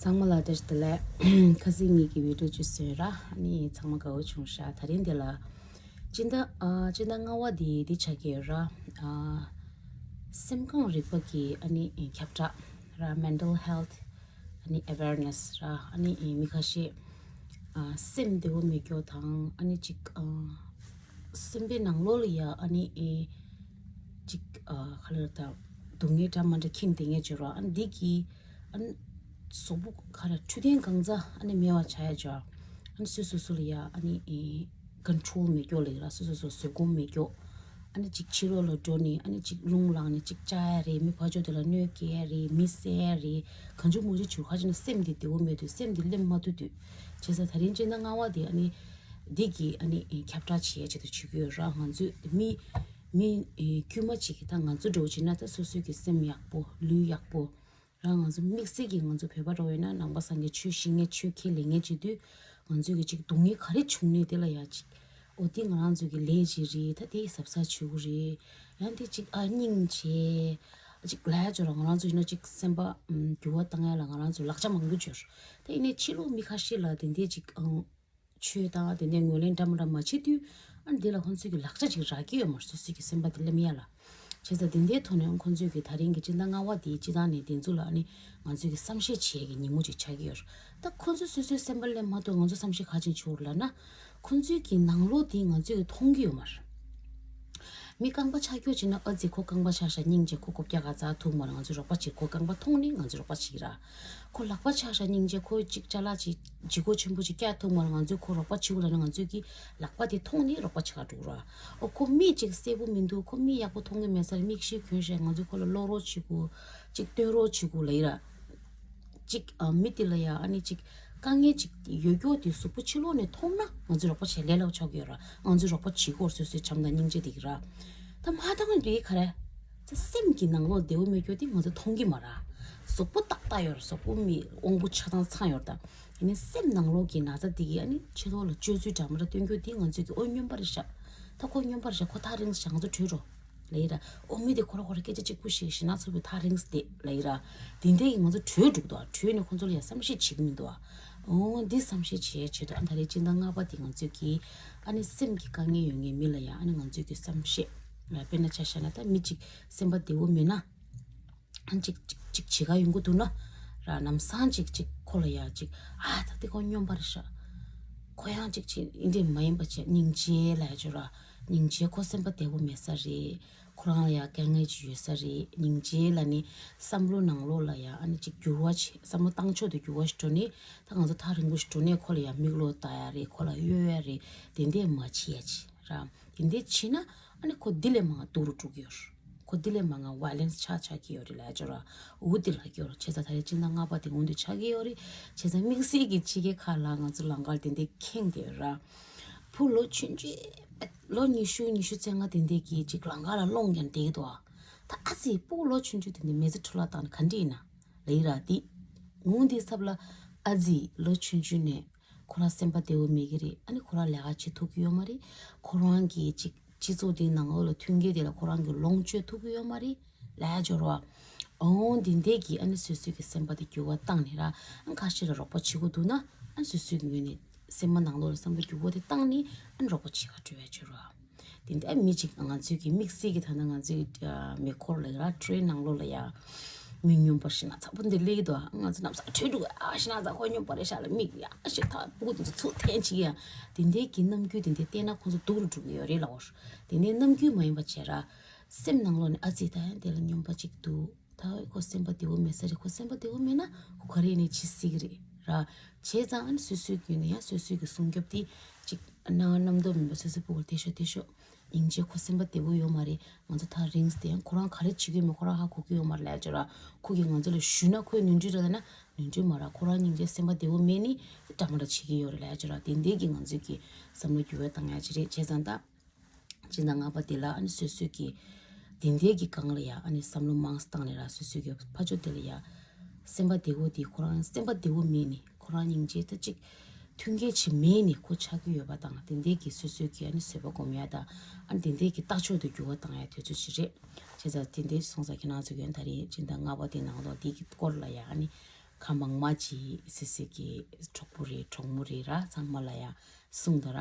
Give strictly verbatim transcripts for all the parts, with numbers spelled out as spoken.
ཚང་མ་ལ་བཀྲ་ཤིས་བདེ་ལེགས། ཁ་སང་ངེད་ཀྱི་བི་ཌིའོ་ཅིག་བཟོས་ར། ཨ་ནི་ཚང་མ་དགའ་བོ་བྱུང་ཤག་དེ་རིང་འདི་ལ་སྤྱི་ཟླ་ཨ་སྤྱི་ཟླ་ལྔ་པ་འདི་འདི་ཆགས་ཀྱི་ཡོད་ར། ཨ་སེམས་ཁམས་རིག་པ་གི་ཨ་ནི་ཁྱབ་བསྒྲགས་ར། Mental Health ཨ་ནི་Awareness ར། ཨ་ནི་མི་ཁ་ཤས་ཨ་སེམས་བདེ་བོ་མེད་རྒྱུ་དང་ཨ་ནི་ཅིག་ཨ་སེམས་པའི་ནང་ལོགས་ལ་ཡ་ཨ་ནི་ཨེ་ཅིག་ཨ་ག་ལེར་ད་སྡུག་བསྔལ་འདྲ་མི་འདྲ་ཁེངས་བསྡད་མཁན་ཅིག་ཡོད་ར། ཨ་ནི་འདི་གི་ཨ་ནི་གཟུགས་པོ་ག་རེ་འཕྲོད་བསྟེན་གང་ཚ་ཨ་ནི་མེད་པ་ཆགས་ཡ་ཅིག་ཡོད་ར། ཨ་ནི་སོ་སོ་སོ་ལ་ཡ་ཨ་ནི་ཨེ་ཀོན་ཊོལ་མེད་རྒྱུ་ལ་ཡ་ར། སོ་སོ་སོ་བཟོད་སྒོམ་མེད་རྒྱུ། ཨ་ནི་ཅིག་ཕྱི་ལོགས་ལ་འགྲོ་ནས་ཨ་ནི་ཅིག་རླུང་ལངས་ནས་ཅིག་བཅག་ཡ་རེད། མི་ཕར་ཕྱོགས་དེ་ལ་གནོད་སྐྱེལ་ཡ་རེད། མི་བསད་ཡ་རེད། གང་བྱུང་མང་བྱུང་བྱེད། ཁ་ཅིག་ན་སེམས་དེ་བདེ་བོ་མེད་དུས་སེམས་དེ་སླེབས་མ་ཐུབ་དུས། བྱས་ཙང་དེ་རིང་སྤྱི་ཟླ་ལྔ་པ་དེ་ཨ་ནི་འདི་གི་ཨ་ནི་ཁྱབ་བསྒྲགས་བྱེད་ཡ་ཆེད་དུ་བྱེད་ཀྱི་ཡོད་ར། ང་ཚོས་མི་མི་དཀྱུས་མ་ཅིག་གིས་ད་ང་ཚོ་འདྲ་བོ་བྱས་ན་ད་སོ་སོའི་གི་སེམས་ཡག་པོ་ལུས་ཡག་པོ་ར། ང་ཚོ་དམིགས་བསལ་གྱིས་ང་ཚོ་བོད་པ་འདྲ་བོ་ཡིན་ན་ནང་པ་སངས་རྒྱས་ཆོས་ཤེས་མཁན་ཆོས་ཁས་ལེན་མཁན་བྱེད་དུས་ང་ཚོའི་གི་ཅིག་སྡུག་བསྔལ་ག་རེ་བྱུང་ནས་དེ་ལ་ཡ་ཅིག་འོ་དེ་ང་རང་ཚོའི་གི་ལས་ཅིག་རེད། ད་དེ་གཟབ་གཟབ་བྱེད་དགོས་རེད། ཡང་དེ་ཅིག་ཨ་སྙིང་རྗེ་ཅིག་ལབ་ཡ་ཅིག་ཡོད་ར། ང་རང་ཚོ་ཡིན་ན་ཅིག་སེམས་པ་ཨམ་འགྱུར་བ་བཏང་ཡ་ལ་ང་རང་ཚོ་ལག་ཆ་མང་པོ་ཅིག་ཡོད་ར། ད་ཡིན་ནའི་ཕྱི་ལོགས་མི་ཁ་ཤས་ལ་དེ་འདྲས་ཅིག་ཨང་ཆོས་དང་དེ་འདྲས་ངོས་ལེན་འདྲ་མི་འདྲ་མ་བྱེད་དུས་ཨ་ནི་དེ་ལ་ཁོང་ཚོས་ཀྱི་ལག་ཆ་ཅིག་རག་གི་ཡོད་མ་རེད། སོ་སོའི་གི་སེམས་པ་དེ་སླེབས་ཡ་ལ། བྱས་ཙང་དེ་འདྲའི་ཐོག་ནས་ཁོང་ཚོས་ཀྱི་ད་རིང་གི་སྤྱི་ཟླ་ལྔ་པ་དེའི་སྤྱི་བཏང་ནས་དེ་ཚོ་ལ་ཨ་ནི་ང་ཚོས་ཀྱི་བསམ་ཤེས་བྱེད་ཡ་གི་ཉིན་མོ་ཅིག་ཆགས་ཀྱི་ཡོད་རེད། ད་ཁོང་ཚོས་སོ་སོའི་སེམས་པ་སླེབས་མ་ཐུབ་ང་ཚོ་བསམ་ཤེས་ག་ཅིག་བྱེད་དགོས་རེད་ལབ་ན། ཁོང་ཚོའི་གི་ནང་ལོགས་དེ་ང་ཚོས་ཀྱི་མཐོང་གི་ཡོད་མ་རེད། མི་རྐང་པ་ཆག་རྒྱུ་བྱས་ན་ཨ་ཙི་ཁོ་རྐང་པ་ཆག་ཤག་སྙིང་རྗེ། ཁོ་ཀོ་ཀྱག་ག་ཚ་ཐུག་མ་རེད། ང་ཚོས་རོགས་པ་བྱེད། ཁོ་རྐང་པ་མཐོང་ནས་ང་ཚོས་རོགས་པ་བྱེད་ཀྱི་ར། ཁོ་ལག་པ་ཆག་ཤག་སྙིང་རྗེ། ཁོ་ཅིག་ཅ་ལག་ཅིག་ལྗིད་ཁོག་ཆེན་པོ་ཅིག་བཀྱག་ཐུབ་མ་རེད། ང་ཚོས་ཁོ་རོགས་པ་བྱེད་དགོས་ལབ་ན་ང་ཚོས་ཀྱི་ལག་པ་དེ་མཐོང་ནས་རོགས་པ་བྱེད་ག་འགྲོ་གི་ར། ཨོ་ཁོ་མིག་ཅིག་གསལ་པོ་མི་འདུག་ཁོ་མིག་ཡག་པོ་མཐོང་གི་མེད་ས་རེད། མིག་ཤེལ་གྱོན་ཤག་ང་ཚོས་ཁོ་ལ་ཀློག་རོགས་བྱེད་དགོས། ཅིག་སྟོན་རོགས་བྱེད་དགོས་ལབ་ཡི་ར། ཅིག་ཨ་མི་དེ་ལ་ཡ་ཨ་ནི་ཅིག་དཀའ་ངལ་ཅིག་ཡོད་རྒྱུ་དེ་གཟུགས་པོ་ཕྱི་ལོགས་ནས་མཐོང་ན་ང་ཚོས་རོགས་པ་བྱེད་ལས་སླ་པོ་ཆགས་ཀྱི་ཡོད་ར། ང་ཚོས་རོགས་པ་བྱེད་དགོས་སོ་སོའི་བྱམས་དང་སྙིང་རྗེ་དེ་གི་ར། ད་མ་མཐོང་དུས་ག་རེ། ད་སེམས་ཀྱི་ནང་ལོགས་བདེ་བོ་མེད་རྒྱུ་དེ་ང་ཚོས་མཐོང་གི་མ་ར། གཟུགས་པོ་ཏག་ཏག་ཡོད་ར། གཟུགས་པོ་མི་དབང་པོ་ཆ་ཚང་ཚང་ཡོད་ར། ད་ཡིན་ནའི་སེམས་ནང་ལོགས་ཀྱི་ན་ཚ་དེ་གི་ཨ་ནི་ཕྱི་ལོགས་ལ་སྤྱོད་ཚུལ་འདྲ་མི་འདྲ་སྟོན་རྒྱུ་དེ་ང་ཚོས་ཀྱི་ཨོ་སྨྱོན་པ་རེད་ཤག་ད་ཁོ་སྨྱོན་པ་རེད་ཤག་ཁོ་ཐག་རིང་ཤག་ང་ཚོ་བྲོས་འགྲོ་ལབ་ཡི་ར། ཨོ་མི་དེ་ཁོ་ར་ཁོ་ར་སྐད་ཆ་གཅིག་པུ་ཞིག་ཞེ་ན་ཚོར་བའི་ཐག་རིང་སྟེ་ལབ་ཡི་ར། དེ་འདྲ་ཡིན་ང་ཚོ་བྲོས་འགྲོ་གི་འདུག་བྲོས་ནས་ཁོ་ཚོ་ལ་ཡ་བསམ་ཤེས་བྱེད་ཀྱི་མི་འདུག་ཨ། འོ་འདི་བསམ་ཤེས་བྱེད་ཡ་ཆེད་དུ་ཨ་ད་རེས་སྤྱི་ཟླ་ལྔ་པ་དེ་ང་ཚོས་ཀྱི་ཨ་ནི་སེམས་ཀྱི་དཀའ་ངལ་ཡོད་མཁན་མི་ལ་ཡ་ཨ་ནི་ང་ཚོས་ཀྱི་བསམ་ཤེས། དཔེར་ན་ཆ་བཞག་ན་ད་མི་གཅིག་སེམས་པ་བདེ་བོ་མེད་ན། ཨ་ཅིག་ཅིག་ཅིག་བྱེད་ག་ཡོང་གི་འདུག་ན་ར། ལམ་སང་ཅིག་ཅིག་ཁོ་ལ་ཡ་ཅིག་ཨ་ད་དེ་ཁོ་སྨྱོན་པ་རེད་ཤག་ཁོ་ཡང་ཅིག་ཅིག་ཨིན་དེ་མ་ཡིན་པ་བྱས་སྙིང་རྗེ་ལབ་ཡ་ཅིག་ར། སྙིང་རྗེ་ཁོ་སེམས་པ་བདེ་བོ་མེད་ས་རེད། ཁོ་རང་ལ་ཡ་དཀའ་ངལ་ཅིག་ཡོད་ས་རེད། སྙིང་རྗེ་ལབ་ནས་བསམ་བློ་ནང་ལོགས་ལ་ཡ་ཨ་ནི་ཅིག་འགྱུར་བ་བྱེད། བསམ་བློ་བཏང་ཕྱོགས་དེ་འགྱུར་བ་ཞིག་འགྲོ་ནས་ད་ང་ཚོ་ཐག་རིང་པོ་ཞིག་འགྲོ་ནས་ཁོ་ལ་ཡ་མིག་ལོག་ལྟ་ཡ་རེད། ཁོ་ལ་གཡོ་ཡ་རེད། དེ་འདྲས་མ་བྱེད་ཡ་ཅིག་ར། དེ་འདྲས་བྱས་ན་ཨ་ནི་ཁོ་འདི་ལས་མང་སྡུག་རུ་འགྲོ་གི་ཡོད་རེད། ཁོ་འདི་ལས་མང་ང་ཝའི་ལེན་སི་ཆགས་ཆགས་ཀྱི་ཡོད་རེད་ལབ་ཡ་ཅིག་ར། འོ་དེ་ལབ་ཀྱི་ཡོད་རེད། བྱས་ཙང་ད་རེས་སྤྱི་ཟླ་ལྔ་པ་དེ་འོ་འདི་ཆགས་ཀྱི་ཡོད་རེད། བྱས་ཙང་དམིགས་བསལ་གྱི་ཕྱི་རྒྱལ་ཁག་ལ་ང་ཚོ་ལང་ཀར་དེ་འདྲས་ཁེངས་བསྡད་ཡོད་ར། བུ་ལོ་ཆུང་ཆུང་ལོ་ཉི་ཤུ་ཉི་ཤུ་རྩ་ལྔ་དེ་འདྲས་ཀྱིས་ཅིག་ལང་ཀར་ལ་སློང་ཀྱང་བསྡད་ཀྱི་འདུག་ཨ། ད་ཨ་ཙི་སྤུ་གུ་ལོ་ཆུང་ཆུང་དེ་འདྲས་མི་ཚེ་འཕྲོ་བརླག་བཏང་ན་ག་འདྲས་ཡིན་ན་ལབ་ཡི་ར། དེ་འོ་འདི་ཚབ་ལ་ཨ་ཙི་ལོ་ཆུང་ཆུང་ནས་ཁོ་རང་སེམས་པ་བདེ་བོ་མེད་ཀྱི་རེད། ཨ་ནི་ཁོ་རང་ལས་ཀ་བྱེད་ཐུབ་ཀྱི་ཡོད་མ་རེད། ཁོ་རང་གི་ཅིག་སྤྱི་ཚོགས་དེའི་ནང་ལོགས་ལ་མཐུན་རྐྱེན་དེ་ལ་ཁོ་རང་གི་ལོངས་སྤྱོད་ཐུབ་ཀྱི་ཡོད་མ་རེད་ལབ་ཡ་ཅིག་ར། འོ་འདི་འདྲས་ཀྱིས་ཨ་ནི་སོ་སོའི་གི་སེམས་པ་དེ་འགྱུར་བ་བཏང་ནས་ར། ཨ་ཁ་ཤས་ལ་རོགས་པ་བྱེད་དགོས་འདུག་ན་ཨ་སོ་སོའི་གི་ངོས་ནས་སེམས་པ་ནང་ལོགས་ལ་བསམ་བློ་འགྱུར་བ་དེ་བཏང་ནས་ཨ་ནི་རོགས་པ་བྱེད་ག་འགྲོ་ཡ་ཅིག་ར། དེ་འདྲ་མི་གཅིག་ང་ཚོའི་གི་དམིགས་བསལ་གྱི་ད་ལྟ་ང་ཚོའི་ཨ་མེ་འཁོར་ལ་ཡ་ཊེན་ནང་ལོགས་ལ་ཡ་མི་སྨྱོན་པ་ཞེ་ན་ཚ་པོ་འདི་སླེབས་ཀྱི་འདུག་ང་ཚོ་ནམ་སང་བྲོས་འགྲོ་གི་ཨ་ཞེ་ན་ཚ་ཁོ་སྨྱོན་པ་རེད་ཤག་ལ་མིག་ཡ་ཞེ་ཐག་སྤུ་གུ་དེ་ཚོ་ཚུར་འཐེན་བྱེད་ཀྱི་ཡ། དེ་འདྲའི་གི་རྣམ་འགྱུར་དེ་འདྲ་བསྟན་ན་ཁོ་ཚོ་སྡུག་རུ་འགྲོ་གི་ཡོད་རེད་ལབ་པ། དེ་འདྲའི་རྣམ་འགྱུར་མ་ཡིན་པ་བྱས་ར། སེམས་ནང་ལོགས་ནས་ཨ་ཙི་ད་ཡང་དེ་ལ་སྨྱོན་པ་གཅིག་འདུག་ད་ཁོ་སེམས་པ་བདེ་བོ་མེད་ས་རེད། ཁོ་སེམས་པ་བདེ་བོ་མེད་ན་ཁོ་ག་རེ་ནས་བྱེད་སྲིད་ཀྱི་རེད་ར། བྱས་ཙང་ཨ་ནི་སོ་སོའི་རྒྱུད་ནས་ཡང་སོ་སོའི་གི་སྲུང་སྐྱོབ་དེ་ཅིག་གནང་རྣམ་རྟོག་མིན་པ་སོ་སོའི་སྤུ་གུར་བལྟས་ཤོག་བལྟས་ཤོག་སྙིང་རྗེ་ཁོ་སེམས་པ་བདེ་བོ་ཡོད་མ་རེད། ང་ཚོ་ཐག་རིང་སྟེ་ཡང་ཁོ་རང་ག་རེ་བྱེད་ཀྱི་ཡོད་མེད་ཁོ་རང་ཧ་གོ་གི་ཡོད་མ་རེད་ལབ་ཡ་ཅིག་ར། ཁོ་གིས་ང་ཚོ་ལ་ཞུས་ན་ཁོས་ནོར་འཁྲུལ་རེད་ལབ་ན་ནོར་འཁྲུལ་མ་རེད། ཁོ་རང་སྙིང་རྗེ་སེམས་པ་བདེ་བོ་མེད་ནི་འདྲ་མི་འདྲ་བྱེད་ཀྱི་ཡོད་རེད་ལབ་ཡ་ཅིག་ར། དེ་འདྲས་ཀྱིས་ང་ཚོའི་གི་བསམ་བློ་འགྱུར་བ་བཏང་ཡ་ཅིག་རེད། བྱས་ཙང་ད། སྤྱི་ཟླ་ལྔ་པ་འདི་ལ་ཨ་ནི་སོ་སོའི་གི་དེ་འདྲའི་གི་སྒང་ལ་ཡ་ཨ་ནི་བསམ་བློ་མང་ཙམ་བཏང་ནས་ར། སོ་སོའི་གི་ཕ་ཆོས་དེ་ལ་ཡ་སེམས་པ་བདེ་བོ་དེ་ཁོ་རང་སེམས་པ་བདེ་བོ་མེད་ནི་ཁོ་རང་སྙིང་རྗེ་ད་ཅིག་མཐུན་རྐྱེན་ཅིག་མེད་ནི་ཁོ་ཆགས་ཀྱི་ཡོད་པ་དང་དེ་འདྲའི་གི་སོ་སོའི་གི་ཨ་ནི་བཟོད་པ་སྒོམ་ཡ་དང་ཨ་ནི་དེ་འདྲའི་གི་ལྟ་ཕྱོགས་དེ་འགྱུར་བ་བཏང་ཡ་དུས་ཚོད་ཅིག་རེད། བྱས་ཙང་དེ་འདྲའི་སོང་ཙང་ཁྱེད་རང་ཚོ་གི་ད་རེས་སྤྱི་ཟླ་ལྔ་པ་དེ་ནང་ལོགས་འདི་གི་སྐོར་ལ་ཡ་ཨ་ནི། ཁ་མང་མ་ཅིག་སི་སི་གི་གྲོགས་པོ་རེད་གྲོགས་མོ་རེད་ར་ཚང་མ་ལ་ཡ་གསུངས་ད་ར།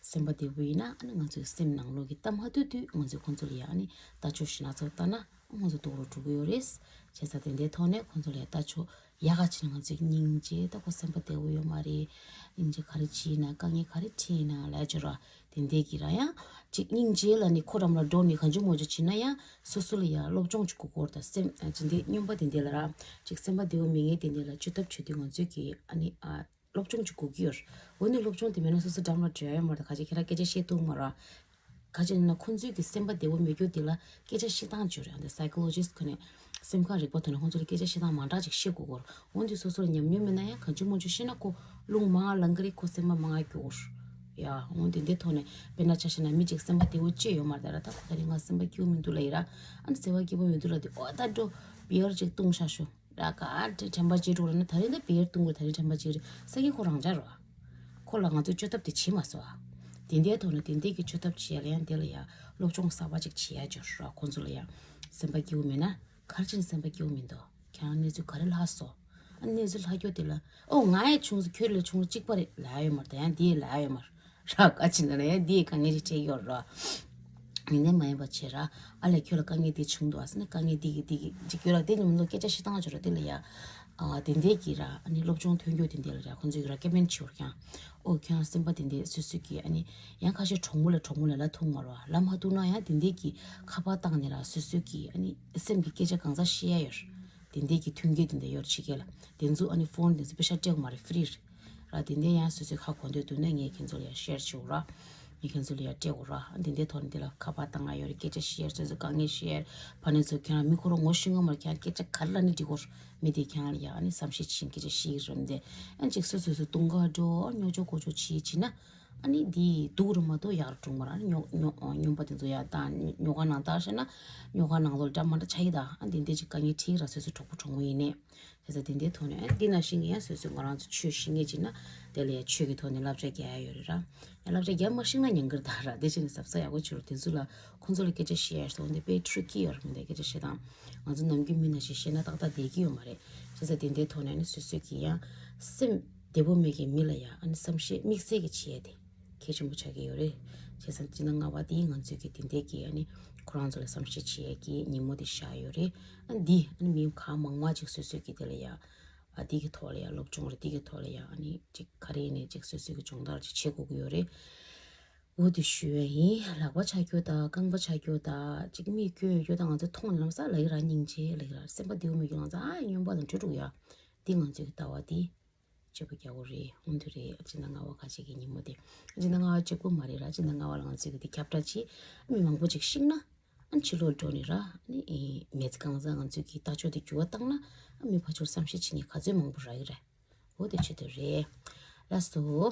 སེམས་པ་བདེ་པོ་ཡིན་ན་ཨ་ནི་ང་ཚོའི་སེམས་ནང་ལོགས་ཀྱི་གཏམ་ཧ་ཏུ་ཏུ་ང་ཚོའི་ཁོང་ཚོ་ལ་ཡ་ཨ་ནི་ལྟ་ཆོག་ཞིག་སྣ་ཚོགས་ལྟ་ན་ཨ་ང་ཚོ་རྡོག་རོ་འགྲོ་གི་ཡོད་རེད། བྱས་ཙང་དེ་འདྲའི་ཐོག་ནས་ཁོང་ཚོ་ལ་ཡ་ལྟ་ཆོག་ཡག་ག་ཕྱིན་ན་ང་ཚོའི་སྙིང་རྗེ་ད་ཁོ་སེམས་པ་བདེ་པོ་ཡོད་མ་རེད། སྙིང་རྗེ་ག་རེ་བྱས་ན་དཀའ་ངལ་ག་རེ་འཕྲད་ན་ལས་ཆོག་ར། དེ་འདྲའི་གི་ར་ཡང་ཅིག་སྙིང་རྗེ་ལ་ནི་ཁོ་རམ་ལ་འགྲོ་ནི་གང་ཅི་མོ་ཅི་བྱེད་ན་ཡང་སོ་སོ་ལ་ཡང་སློབ་སྦྱོང་ཅིག་དགོས་སྐོར་དང་སེམས་ཅི་འདི་སྨྱོན་པ་དེ་འདྲ་ལ་ར་ཅིག་སེམས་པ་བདེ་བོ་མེད་མཁན་དེ་འདྲ་ལ་བཅོས་ཐབས་བྱེད་དུས་ང་ཚོས་ཀྱི་ཨ་ནི་ཨ་སློབ་སྦྱོང་ཅིག་དགོས་ཀྱི་ཡོད། འོ་ནི་སློབ་སྦྱོང་དེ་མེད་ན་སོ་སོ་འགྲམ་ལ་འགྲོ་ཡ་ཡོད་མ་རེད། ད་ག་ཅིག་ཁྱེད་རང་སྐད་ཆ་བཤད་ཐུབ་མ་ར། ག་ཅིག་ན་ཁོང་ཚོས་ཀྱི་སེམས་པ་བདེ་བོ་མེད་རྒྱུ་དེ་ལ་སྐད་ཆ་བཤད་སྟངས་ཅིག་ཡོད་རེད། ཨ་འདི་psychologist་ཁོ་ནས་སེམས་ཁམས་རིག་པ་ཐོག་ནས་ཁོང་ཚོ་ལ་སྐད་ཆ་བཤད་སྟངས་མང་དྲགས་ཅིག་བཤད་དགོས་སྐོར། འོན་ཏེ་སོ་སོར་ཉམས་མྱོང་མེད་ན་ཡང་གང་ཅི་མང་ཅི་ཤེས་ན་ཁོ་རླུང་མང་ལང་གི་རེད། ཁོ་སེམས་པ་མང་སྐྱོ་གོ། ཡ་འོན་ཏེ་འདི་ཐོག་ནས་དཔེར་ན་ཆ་བཞག་ན་མི་གཅིག་སེམས་པ་བདེ་བོ་ཅི་ཡོད་མ་རེད་ད་ར། ད་ཁོ་ད་རིང་ང་སེམས་པ་སྐྱིད་པོ་མི་འདུག་ལ་ཡི་ར། ཨ་ནི་སེམས་པ་སྐྱིད་པོ་མི་འདུག་ལ་དེ་ཨོ་ད་འགྲོ་བི་ཡར་ཅིག་བཏུང་ཤ་ཤོ་ར་ག་དེ་དྲན་པ་ཅིག་འགྲོ་ར་ན་ད་རིང་ད་བི་ཡར་བཏུང་དགོས་ད་རིང་དྲན་པ་ཅིག་རེད་ས་ཁྱི་ཁོ་རང་ཅག་ར། ཁོ་ལ་ང་ཚོས་བཅོས་ཐབས་དེ་བྱེད་མ་སོང་ཨ། དེ་འདའི་ཐོག་ནས་དེ་འདའི་གི་བཅོས་ཐབས་བྱེད་ཡ་ལ་ཡང་དེ་ལ་ཡ་སློབ་སྦྱོང་གསར་པ་ཅིག་བྱེད་ཡ་འབྱོར་ར། ཁོང་ཚོ་ལ་ཡ་སེམས་པ་སྐྱིད་པོ་མེད་ན། ག་རེ་བྱས་ནས་སེམས་པ་སྐྱིད་པོ་མི་འདུག་ཁྱེད་རང་གནས་ཚུལ་ག་རེ་ལྷག་སོང་། ཨ་གནས་ཚུལ་ལྷག་རྒྱུ་དེ་ལ་ཨོ་ང་ཡི་ཆུང་ས་ཁྱོད་ལས་ཆུང་ས་གཅིག་པ་རེད་ལབ་ཡོད་མ་རེད། ད་ཡང་འདི་ཡི་ལབ་ཡོད་མ་རེད་ར། ག་ཅི་ན་ལ་ཡང་འདི་ཡི་དཀའ་ངལ་ཅིག་འཕྲད་ཡོད་ར། ཡིན་ནའི་མ་ཡིན་པ་བྱེད་ར། ཨ་ལས་ཁྱོད་ལ་དཀའ་ངལ་འདི་བྱུང་འདུག་ཨ་ཟེར་ན་དཀའ་ངལ་འདི་གི་འདི་གི་ཅིག་ཁྱོད་ལ་དེ་ཉིན་མོ་སྐད་ཆ་བཤད་སྟངས་ཅིག་ར། དེ་ལ་ཡ་ཨ་དེ་འདྲས་ཀྱི་ར་ཨ་ནི་སློབ་སྦྱོང་ཐོན་རྒྱུ་དེ་འདྲས་ལ་ར་ཁོང་ཚོས་ར་ཀེ་མེན་བྱེད་པར་ཀྱང་ཨོ་ཁྱོད་རང་སེམས་པ་དེ་འདྲས་སོ་སོ་གི་ཨ་ནི་ཡང་ཁ་ཤས་གྲོགས་མོ་ལ་གྲོགས་མོ་ལ་ལ་ཐུག་མ་ར་ལམ་ཧ་ཐུག་ན་ཡང་དེ་འདྲས་ཀྱི་ཁ་པར་བཏང་ནས་ར་སོ་སོ་གི་ཨ་ནི་སེམས་ཀྱི་སྐད་ཆ་གང་ཟག་བཤད་ཡ་ཡོད། དེ་འདྲས་ཀྱི་མཐུན་རྐྱེན་དེ་འདྲས་ཡོད་ཕྱི་རྒྱལ་ལ་དེ་ཚོ་ཨ་ནི་ཕོན་དེ་ཚོ་པེ་ཤ་སྤྲད་དགོས་མ་རེད། ཧྥི་རི་རེད་ར། དེ་འདྲས་ཡང་སོ་སོས་ཧ་གོ་འདོད་འདུག་ན་ངས་ཁྱེད་ཚོ་ལ་ཡ་ཤེར་བྱེད་དགོས་ར། ངས་ཁྱེད་ཚོ་ལ་ཡ་སྤྲད་དགོས་ར། དེ་འདྲས་ཐོག་ནས་དེ་ལ་ཁ་པར་བཏང་ང་ཡོད་རེད། སྐད་ཆ་བཤད་ཡ་སོ་སོ་དཀའ་ངལ་བཤད་ཡ་ཕ་ནས་ཚོ་ཁྱེད་རང་མི་ཁོ་རང་ངོ་ཤེས་ངོ་མར་ཁྱེད་རང་སྐད་ཆ་ག་རེ་ལབ་ནས་འགྲིག་གོ། མི་དེ་ཁྱེད་རང་ལ་ཡ་ཨ་ནི་བསམ་ཤེས་བྱེད་སྐད་ཆ་བཤད་ཀྱི་རེད་འདི། ཨ་ཅིག་སོ་སོ་སོ་དུང་ག་འགྲོ་ཨ་ཉོ་ཆོག་གོ་ཆོག་བྱེད་བྱེད་ན། ཨ་ནི་འདི་སྡུག་རུ་མ་གཏོགས་ཡག་རུ་འགྲོ་མ་ར། ཨ་ནི་ཉོ་ཉོ་ཉོ་པ་དེ་ཚོ་ཡ་ད་ཉོ་ག་ནང་ལྟར་བཤད་ན་ཉོ་ག་ནང་ལོགས་འདྲ་མ་འདྲ་ཆགས་ཀྱི་ད། ཨ་འདི་འདི་ཅིག་དཀའ་ངལ་འཕྲད་ཀྱི་ར་སོ་སོ་གྲོགས་པོ་གྲོགས་མོ་ཡིན་ནས། བྱས་ཙང་དེ་འདྲའི་ཐོག་ནས་འདི་ནང་བཞིན་གྱི་ཡང་སོ་སོས་ང་རང་ཚོ་ཆོས་ཤེས་མཁན་ཅིག་ན་དེ་ལ་ཡང་ཆོས་ཀྱི་ཐོག་ནས་བསླབ་བྱ་རྒྱག་ཡ་ཡོད་རེད་ར། ཡང་བསླབ་བྱ་རྒྱག་མ་ཤེས་ན་ཉན་གི་རེད་ད་ར། དེ་བྱས་ནས་གཟབ་གཟབ་ཡག་པོ་བྱེད་རོགས། དེ་ཚོ་ལ་ཁོང་ཚོ་ལ་སྐད་ཆ་བཤད་ཡ་སོང་དེ་དཔེ་ཁྲུ་ཀི་ཡོད་རེད། མི་འདའི་སྐད་ཆ་བཤད་སྟངས་ང་ཚོ་ནམ་རྒྱུན་མི་ནང་བཞིན་བཤད་ན་ཏག་ཏག་བསྡད་ཀྱི་ཡོད་མ་རེད། བྱས་ཙང་དེ་འདྲའི་ཐོག་ནས་ནི་སོ་སོ་གི་ཡང་སེམས་བདེ་པོ་མེད་མཁན་མི་ལ་ཡང་ཨ་ནི་བསམ་ཤེས་དམིགས་བསལ་གྱི་བྱེད་ཡ་དེ། གལ་ཆེན་པོ་ཆགས་ཀྱི་ཡོད་རེད། བྱས་ཙང་སྤྱི་ཟླ་ལྔ་པ་འདིའི་ང་ཚོས་ཀྱི་དེ་འདྲའི་གི་ཨ་ནི་ཁོ་རང་ཚོ་ལ་བསམ་ཤེས་བྱེད་ཡས་ཀྱི་ཉིན་མོ་དེ་བཞག་ཡོད་རེད། ཨ་འདི་ཨ་ནི་མི་གང་མང་མང་ཅིག་སོ་སོས་ཀྱི་དེ་ལ་ཡ་ཨ་འདི་གི་ཐོག་ལ་ཡ་སློབ་སྦྱོང་རེད། འདི་གི་ཐོག་ལ་ཡ་ཨ་ནི་ཅིག་ག་རེ་ཡིན་ནའི་ཅིག་སོ་སོས་ཀྱི་སྦྱོང་བརྡར་ཅིག་བྱེད་དགོས་ཀྱི་ཡོད་རེད། འོ་དེ་ཞུ་ཡས་ཡིན། ལག་པ་ཆག་རྒྱུ་དང་རྐང་པ་ཆག་རྒྱུ་དང་ཅིག་མིག་སྐྱོ་ཡོད་རྒྱུ་དང་ང་ཚོ་མཐོང་ནས་ལམ་སང་ལབ་ཀྱི་ར་སྙིང་རྗེ་ལབ་ཀྱི་ར། སེམས་པ་བདེ་པོ་མེད་རྒྱུ་ལམ་སང་ཨ་སྨྱོན་པ་དང་གྲོས་འགྲོ་གི་ཡ། འདི་ང་ཚོའི་གི་ལྟ་བ་འདི། གཅིག་པ་རྒྱག་དགོས་རེད། འོང་དུ་རེད། སྤྱི་ཟླ་ལྔ་པ་ཁ་ཅིག་གི་ཉིན་མོ་དེ། སྤྱི་ཟླ་ལྔ་པ་གཅིག་པོ་མ་རེད་ར། སྤྱི་ཟླ་ལྔ་པ་ལ་ང་ཚོས་གི་དེ་ཁྱབ་བསྒྲགས་བྱས། མི་མང་པོ་ཅིག་ཤེས་ན། ཨ་ཕྱི་ལོགས་འགྲོ་ནས་ར། ཨ་ནི་མི་ཚེ་གང་ཟག་ང་ཚོས་གི་ལྟ་ཕྱོགས་དེ་འགྱུར་བ་བཏང་ན། ཨ་མི་ཕར་ཕྱོགས་བསམ་ཤེས་བྱེད་མཁན་ག་ཚོད་མང་པོ་རག་གི་རེད། འོ་དེ་ཆེད་དུ་རེད། ལགས་སོ།